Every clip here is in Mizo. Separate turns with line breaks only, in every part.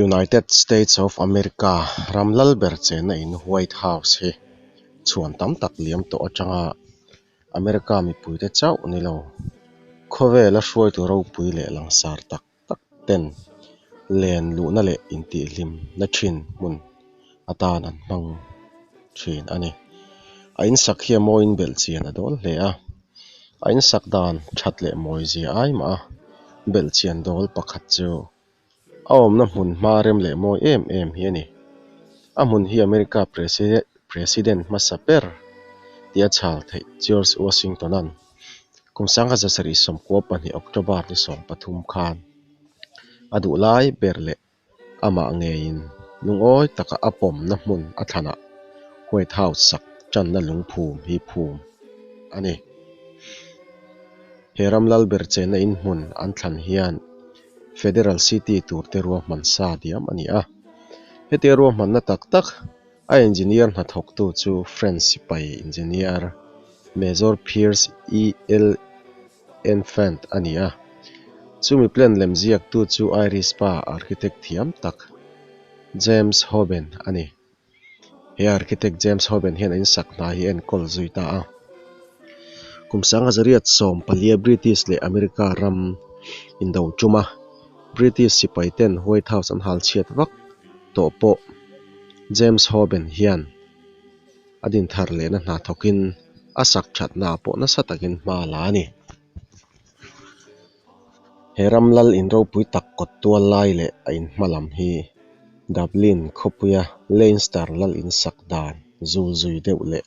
United States of America ram lal ber chenna in White House hi chhuan tam tak liam tawh atanga America mipuite chauh ni lo khawvela hruaitu ropui leh langsar tak tak ten len luhna leh intihhlimna thin hmun atan an hmang thin a ni. A insak hi a mawiin belhchian a dawl hle a, a insak dan that leh mawi zia ai mah a, belhchian dawl pakhat chu a awmna hmun hma rem leh mawi em em hi a ni. A hmun hi America President hmasa ber tia chhal theih George Washington-a'n kum sangha zasarih 12 October ni 13 khan a duh lai ber leh amah ngeiin lungawi taka a pawmna hmun a thlanah White House sak tanna lungphum hi phum a ni. He ram lal ber chenna in hmun an thlan hian Federal City tur te ruahman sa diam a ni a. Hetia ruahmanna tak tak a engineer hnathawktu chu French sipai engineer Major Pierce E. L. Enfant a ni a. Chumi plan lem ziaktu chu Irish pa architect thiam tak James Hoben a ni. He architect James Hoben hian a insak hna hi a enkawl zui ta a. Kum 1914 British leh America ram indo tum a, British sipai ten White House an hal chhiat vak tawh pawh James Hoben hian a dinthar lehna hna thawkin a sak thatna pawh nasa takin hma a la a ni. He ram lal in ropui tak kawt tual lai leh a in hma lam hi Dublin khawpuia Leinster lal in sak dan zul zui deuh leh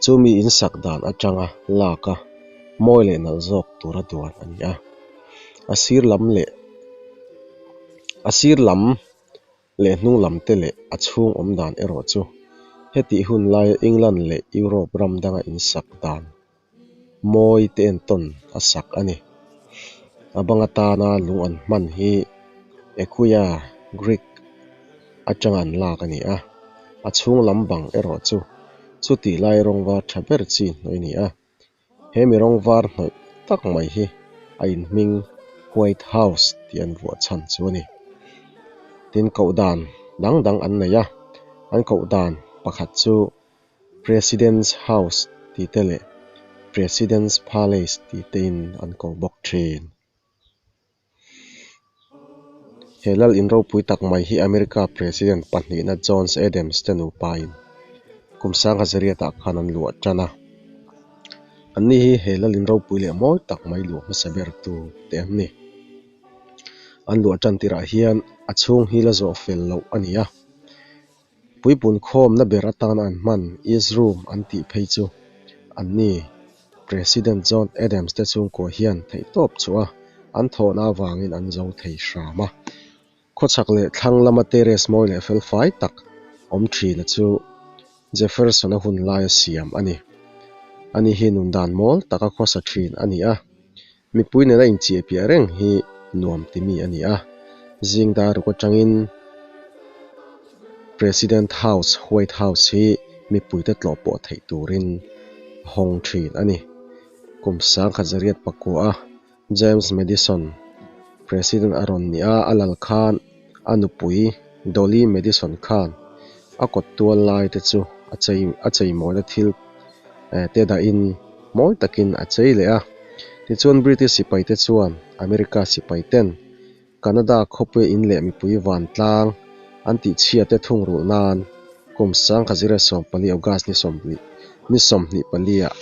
chumi in sak dan atanga lak a mawi leh nalh zawk tura duan a ni a. A sir lam leh a sir lam leh hnung lam te leh a chhung awm dan erawh chu hetih hun laia England leh Europe ram danga in sak dan mawi te entawn a sak a ni. A bang atana lung an hman hi Achaea Greek atanga an lak a ni a, a chhung lam bang erawh chu chutih lai rawng var tha ber chi hnawih a ni a. He mi rawng var hnawih tak mai hi a inhming White House tih an vuah chhan chu a ni. Tin koh dan dang dang an nei a, an koh dan pakhat chu President's House tih te leh President's Palace tih tein an ko bawk thin. He lal in ropui tak mai hi America President pahnihna John Adams te nupain kum 1900 ah khan an luah tan a. Anni hi he lal in ropui leh mawi tak mai luah hmasa ber tu te an ni. An luah tan tirah hian a chhung hi la zawh fel loh a ni a. Puipun khawmna ber atana an hman East Room an tih phei chu an ni. President John Adams te chhungkua hian theihtawp chhuah a an thawhna avangin an zo thei hram a. Khawchhak leh thlang lama terrace mawi leh felfai tak awm thina chu Jefferson-a hun laia siam a ni. Ani hi nundan mawl taka khawsa thin a ni a. Mipui nena inchiahpiah reng hi nuam ti mi a ni a, zing dar ruk atangin President House, White House, hi mipuite tlawh pawh theih turin a hawng thin a ni. Kum 1909 a James Madison President a rawn ni a, a lal khan a nupui Dolly Madison khan a kawt tual lai te chu a chei a cheimawina thil te dahin mawi takin a chei leh a. Tichuan British sipai te chuan America sipai ten Canada khawpuia in leh mipui vantlang an tihchhia te thungrulh nan kum 1914 August ni sawmhnih ni 24 ah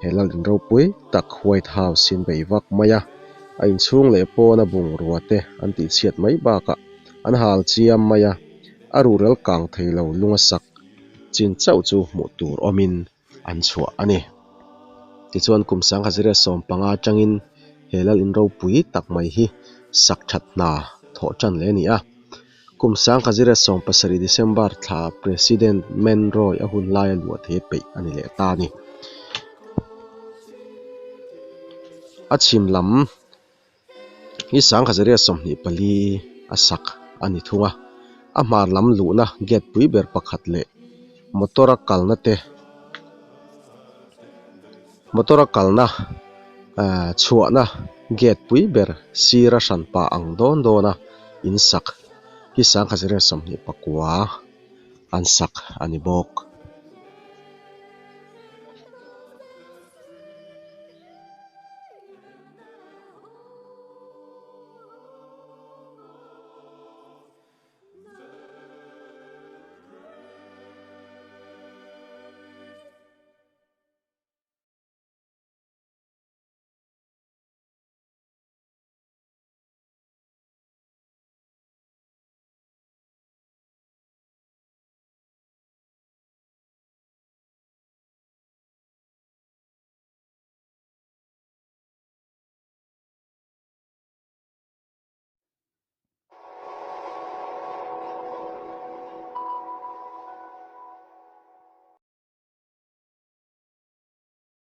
he lal in ropui tak White House in bei vak mai a, a inchhung leh pawna bungrua te an tihchhiat mai bakah an hal chiam mai a, a ruhrel kang thei lo lunga sak chin chauh chu hmuh tur awmin an chhuah a ni. Tichuan kum 1915 atangin he lal in ropui tak mai hi sak that hna thawh tan leh a ni a. Kum 1970 December thla President Monroe a hun laia luah thei a peih a ni leh ta a ni. A chhim lam hi 1924 a sak a ni thung a, a hmar lam luhna gate pui ber pakhat leh motor a kalna te motor a kalna ahh chhuahna gate pui ber sir a hran pah ang dawn dawn a in sak. hi 1924 an sak a ni bawk.